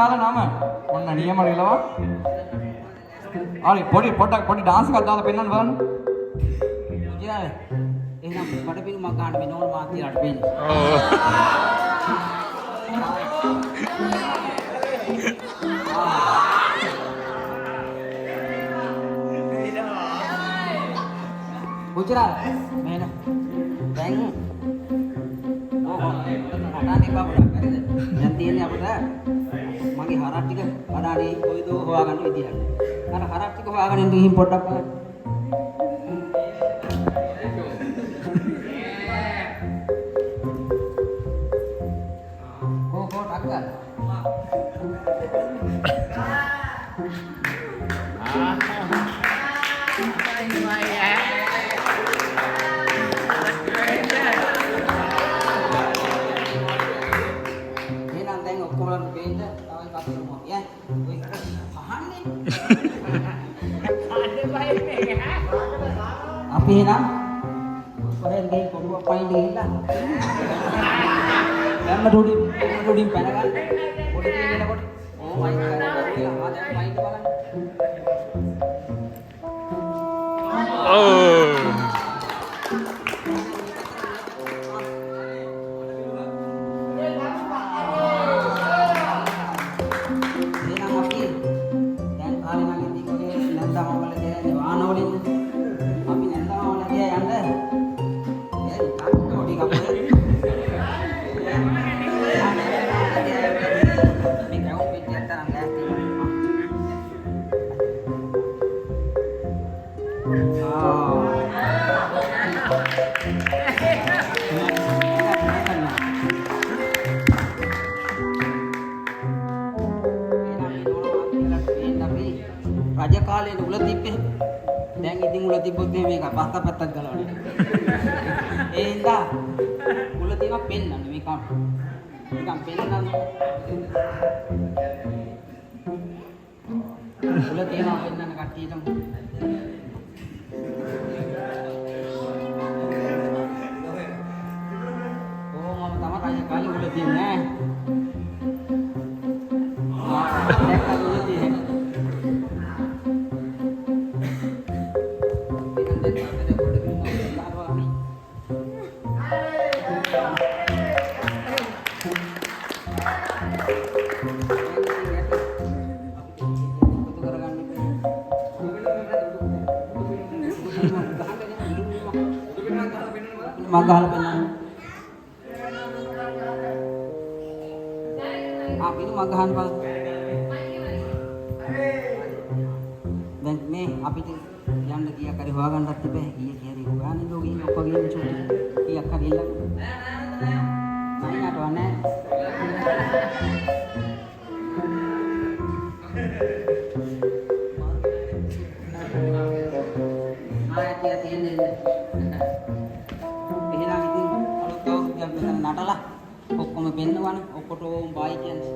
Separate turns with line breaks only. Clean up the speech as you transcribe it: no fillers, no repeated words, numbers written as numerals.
අදාළ නම. ඔන්න නියම රිලවා. හරි පොඩි පොඩ්ඩක් පොඩි ඩාන්ස් එකක් දාලා පෙන්නන්න බලන්න.
පුජිරාල එහෙනම් බඩ පිනුමක් ගන්න මේ නෝන මාත්‍යාට පේන්නේ.
ඔව්.
පුජිරාල මේන දැන් ඔව් ඔව් නටන්න එපා පොඩක් හරිද? දැන් තියෙන්නේ අපිට මගේ හරක් ටික වඩානේ කොයිදෝ හොයාගන්න විදියක් නෑ. අර හරක් ටික හොයාගෙන ඉන්න ගිහින් පොඩ්ඩක් බලන්න. කෝ කෝ ටක් ගාලා. එහෙනම් දැන් ඔක්කොමලට පේන්න තව එකක් කරමු අපි ඈ. ඔය අහන්නේ. අපි එහෙනම් කොහෙන් ගිහින් කොටුවක් පයින් ගිහිල්ලා දැම්ම උඩින් උඩින් පැන ගන්න. පොඩි තේ වෙනකොට ඕ මයික් කරලා ආ දැන් මයික් බලන්න.
ඔව්.
එහෙනම් අපි දැන් කාලේ නම් ඉතින් ඔය නැන්දා මාමලා කියන්නේ වාහන වලින් අපි නැන්දා මාමලා දිහා යන්න ඒ ටක් ටිකක් ඔය මේ කැවුම් පෙට්ටියක් තරම් ලෑස්ති වෙනවා. ආ රජ කාලේ උල තිබ්බේ. දැන් ඉතින් උල තිබ්බොත් මේක පස්ස පැත්තක් ගලවන්න. ඒ හින්දා උල තියෙනවා පෙන්නන්න මේක. නිකන් පෙන්නන්න. උල තියෙනවා පෙන්නන්න කට්ටියටම. කොහොමම තමයි රජ කාලේ උල තියන්නේ ඈ. ආ දැක්කද උල තියෙන්නේ? එහෙනම් දැන් අපිට ගොඩ බිම ගහනවා අපි. එකතු කරගන්න මං ගහලා පෙන්නන්න. ආ පිටු මං ගහන්න බලන්න. දැන් මේ අපිට යන්න කීයක් හරි හොයාගන්නත් තිබේ. කීයක් හරි හොයාගෙන ඉන්න ගිහින් ඔක්කොම ගිහින් චුට්ටි කීයක් හරි ඉල්ලන්න. නෑ නටවන්නේ. ආ ඇති ඇති එන්න එන්න. එහෙනම් ඉතින් අලුත් අවුරුද්දක් මෙතන නටලා ඔක්කොම පෙන්නවනේ. ඔක්කොටම බායි කියන්නේ.